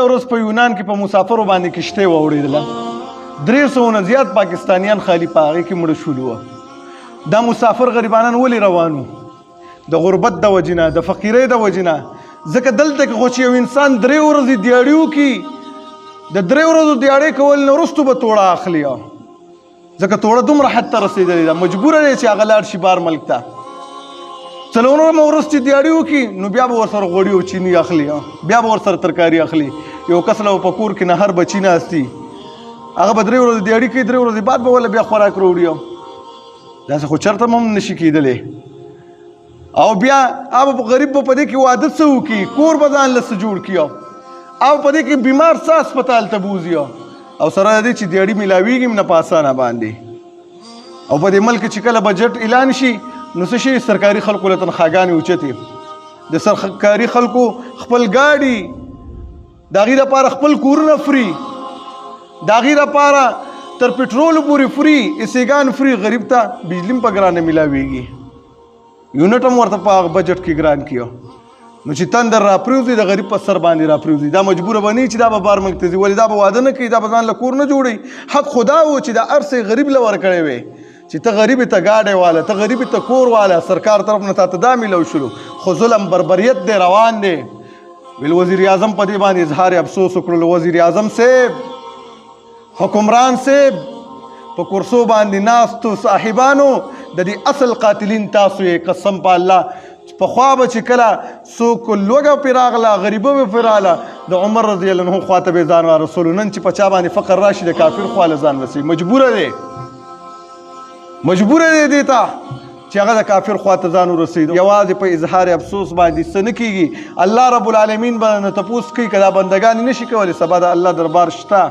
ورځ په یونان کې په مسافرو باندې کشته واوړېدله، 300 نه زیات پاکستانیان خالي په هغې کې مړه شولو. دا مسافر غریبانان ولې روانو؟ د غربت د وجې نه، د فقیرۍ د وجې نه. ځکه دلته کې خو چې یو انسان 3 ورځې دیاړي وکړي، د 3 ورځو دیاړې کول نه وروسته به توړه اخلي، ځکه توړه دومره حد ته رسېدلې ده، مجبوره دی چې هغه لاړ شي بار ملک ته. څلورمه ورځ چې دیاړي وکړي نو بیا به ورسره غوړي او چیني اخلي، بیا به ورسره ترکاري اخلي. یو کس له په کور کې نهر بچي ناست، هغه به 3 ورځې دیاړي کوي، 3 ورځې بعد به وله بیا خوراک راوړي. داسې خو چېرته هم نشي کېدلی. او بیا هغه غریب به په دې کې واده څه وکړي، کور به ځان له څه جوړ کړي، او په دې کې بیمار څه هسپتال ته بوځي. او سره د دې چې دیاړي میلاویږي هم نه په اسانه باندې. او په دې ملک چې کله بجټ اعلان شي نو څه شي، سرکاري خلکو له تنخواګانې اوچتې، د سرکاري خلکو خپل ګاډي، د هغې دپاره خپل کورونه فري، د هغې دپاره تر پټرولو پورې فري، ایسیګان فري. غریب ته بجلي هم په ګرانه میلاویږي، یونټ هم ورته په هغه بجټ کې ګران کیو. نو چې تندر راپریوځي د غریب په سر باندې راپریوځي، دا مجبوره به نه چې دا به بار ملک ته ځي، ولې دا به واده نه کوي، دا به ځان له کور نه جوړوي. حق خدا و چې دا هر څه غریب له ورکړی وی، چې ته غریب ته ګاډی واله، ته غریب ته کور واله، سرکار طرف نه تاته دا میلو شولو. خو ظلم بربریت دی روان دی. ویل وزیر اعظم په دې باندې اظهار افسوس وکړلو. وزیر اعظم صاحب، حکمران صاحب، په کرسو باندې ناستو صاحبانو، د دې اصل قاتلین تاسو یې. قسم په الله پخوا به چې کله څوک لوږه پرې راغله، غریبه به پرې راغله، د عمر رضی الله عنه خواته به ځان ورسولو. نن چې په چا باندې فقر راشي د کافر خوا له ځان رسوي. مجبوره دی، مجبوره دی دې ته چې هغه د کافر خوا ته ځان ورسوي. یوازې په اظهار افسوس باندې څه نه کېږي. الله رب العالمین به نه تپوس کوي، که دا بندګان یې نه شي کولی، سبا د الله دربار شته.